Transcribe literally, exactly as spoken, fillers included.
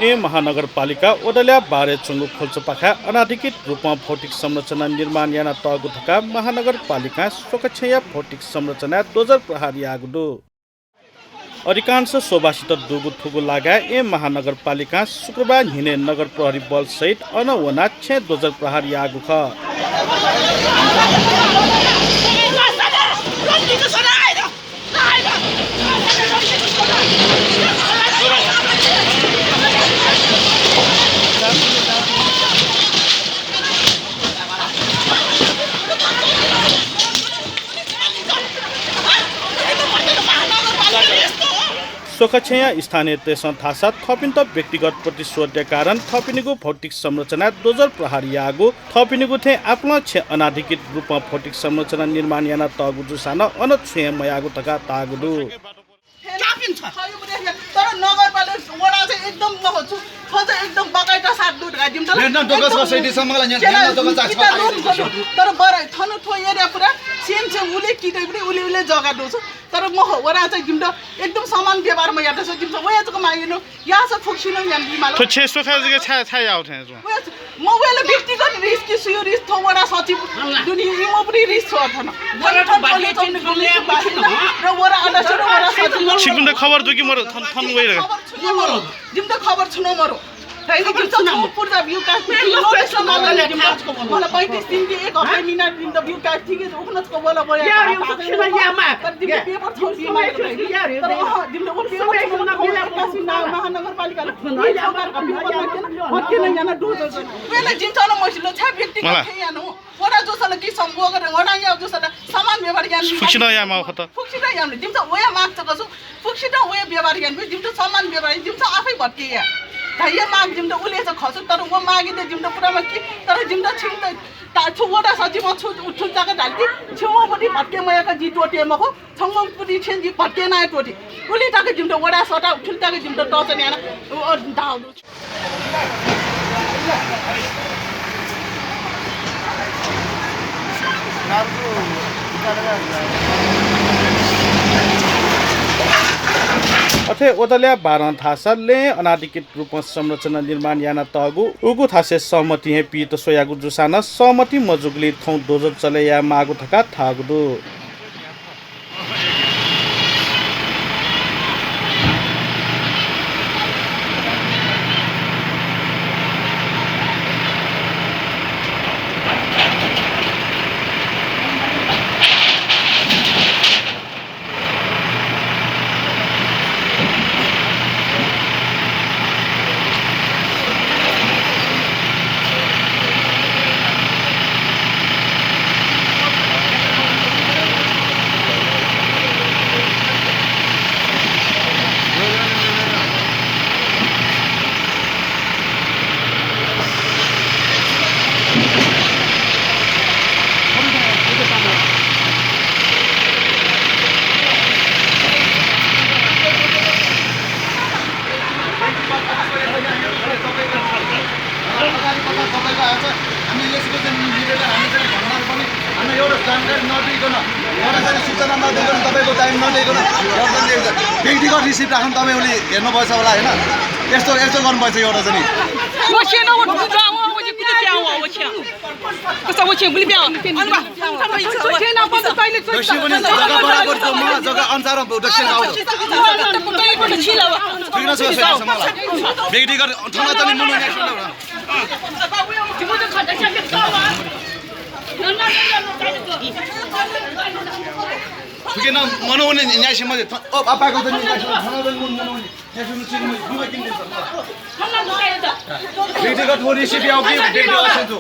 येँ महानगरपालिका ओदल्या बारय् च्वंगु खोल्चोपाखाय् अनाधिकृत रूपं भौतिक संरचना निर्माण यानातःगु धकाः महानगरपालिकां स्वखा छेँया भौतिक संरचनाय् दोजर प्रहार याःगु दु। अधिकांश स्वबासित दुगु थुगु लागाय् येँ महानगरपालिकां शुक्रबार न्हिनय् नगर प्रहरी बल सहित अन वनाः छेँय् दोजर प्रहार याःगु खः। स्वखा छेँया स्थानीयतय्सं धाःसा थःपिन्त व्यक्तिगत प्रतिशोधया कारण थःपिनिगु भौतिक संरचनाय् दोजर प्रहार याःगु, थःपिनिगु थें आपालं छेँय् अनाधिकृत रूपं भौतिक संरचना निर्माण यानातःगु जूसां नं अन छुं हे मयाःगु धकाः धाःगु दु। तर नगरपालिका वडा चाहिँ एकदम नखोज्छु। थ्व चाहिँ एकदम बकाइटा साथ दु धकाः जिमित ल। एकदम दोगस कसैले सम्मला न्या-, न्या-, दोगस छ। तर बरु थन थ्व एरिया पुरा सेम सेम उले कितै पनि उले उले जग्गा दु छु। तर मखु, वडा चाहिँ जिमित एकदम समान व्यवहार मयात छ। जिमित वया जक मागिनु, यास फुक्सिनु यान बिमाल। थ्व छेँ स्वखा जक छाय्, छाय् याउ थें जुं। वया म वयाला व्यक्तिगत रिस कि सुयो रिस थ्व वडा सचिव दुनि इमो पनि रिस छ थन। थन थन थन थन दुनि बासिन्दा र वडा अध्यक्ष र वडा सचिव। छिकपिन्त खबर दु कि मरु थन, थन वइ र? खबर छु न मरु। जिमित खबर छु न मरु। खबर छु न मरु। पूर्जा भ्यू कास्ट थी लो बेस न मरु। मला पैंतीस दिन कि एक हप्ता मिना दिन त भ्यू कास्ट थी कि उखन छ वला वया। तर जिमित पेपर छ बिमा। तर अह, जिमित पेपर छ महानगरपालिका। भत्के न याना दु। वेला जिमित न मसिलो छ व्यक्तिगत यानु। वडा जूसां कि समूह गरे, वडा या जूसां समान व्यवहार यान। फुक्सित या माउ खत। फुक्सित या, जिमित वया माग तक छु, फुक्सित वया व्यवहार यान, जिमित समान व्यवहार, जिमित आफै भत्के या। धाइया माग जिमित उले च खसु, तर व मागे दे जिमित पुरा मखु, तर जिमित छिमित ता छु वडा सचिव छु उठुल तक धाल कि, छिमो पनि भत्के मयाक जि त्वःते मखु, छंगो पनि छेँ जि भत्के ना त्वःते। उले तक जिमित वडा सता उठुल तक जिमित टर्चर याना, अ, धाउ दु। अथे ओदल्या बारं धाःसा लँय् अनाधिकृत रूपं संरचना निर्माण यानातःगु उगु थासय् सहमति हे पीत स्वयागु जूसां नं सहमति मजूगुलिं थौं दोजर चले याये माःगु धकाः धाःगु दु। हामी यसको चाहिँ निवेदन, हामी चाहिँ भन्दा पनि, हामीलाई एउटा जानकारी नदिइकन, एउटा चाहिँ सूचना नदिइकन, तपाईँको टाइम नदिइकन गर्दा नि व्यक्तिगत रिसिभ राख्नु तपाईँ उसले हेर्नुभएछ होला, होइन? यस्तो, यस्तो गर्नुभएछ एउटा चाहिँ नि। 我现在我不知道，我我就不知道，我我去。 कसा वचे गुलि प्यां। अनबा। दक्ष पनि जग्गा बराबर जम्मा, जग्गा अनुसार दक्ष आउ। ठिक न छ, छ, छ, मलाई। व्यक्तिगत ठाना तनि मनो न्याय सुन न। ठिक न, मनो ने न्याय सुन। ओ, बाबाको त न्याय सुन, ठाना तनि मनो, मनो। व्यक्तिगत हो रिसिभ याउ कि व्यक्तिगत सुन्छु।